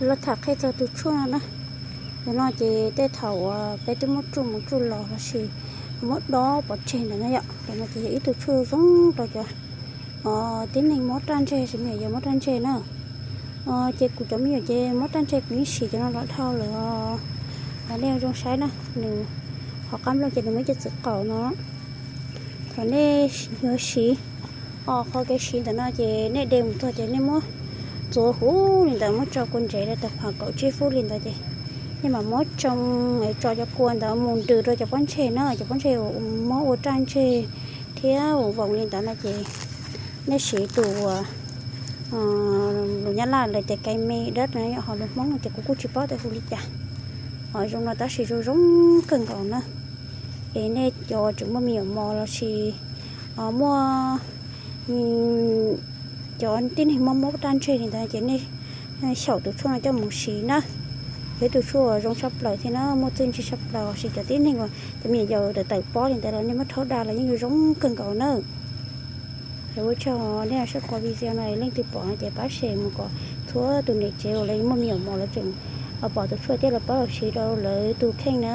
Los tham qhia txog tus tshuaj no na. Tus no ces tej thaum uas peb twb muab tsuj mus tsuj los lossis muab dob pov tseg ntawd na yom, tus no ces yog ib tug tshuaj zoo rau cov tib neeg mob raj ntseg, tsis me nyuam yaus mob raj ntseg na. Ces kuv cov me nyuam ces mob raj ntseg kuv yeej siv cov no los dhau lawm. Nej zoo saib na, nws qhov qab nplooj ces nws muaj cov txwv qaum no. Thaum nej yuav siv, qhov kev siv ntawm no ces nej de mus txog ces nej muab txuav huv li ntawd, muab tso kua ntsev rau tau phav kaum tsib feeb li ntawd ces nej mam muab tsoo, tso cov kua ntawd mus nrws rau cov pob ntseg na, cov pob ntseg uas mob ua raj ntseg thiab ua voos li ntawd no ces nej siv tus uas lus Nyab Laj lawv tias cay me đất no, ho lus Hmoob no ces kuv kuj tsis paub tias hu li cas. Ho zoo no tab sis zoo zoo kawg nkaus na. Es nej cov tseem muaj me nyuam mos lossis muaj cov tib neeg mob mob raj ntseg li ntawd ces nej xyaum tus tshuaj no coj mus siv na. Yog ib tus tshuaj zoo tshaj plaws thiab na, muaj txiaj ntsig tshaj plaws, lossis cov tib neeg uas cov me nyuam yaus tawm tawm pob li ntawd los nej muab rhaub da los yeej zoo kawg nkaus na. Ua tsaug nej saib kuv video no, leej twg pom no ces pab share mus kom txhua tus niam tsev uas lawv muaj me nyuam mos lawv tseem pom tus tshuaj thiab lawv paub los siv rau lawv tus kheej na.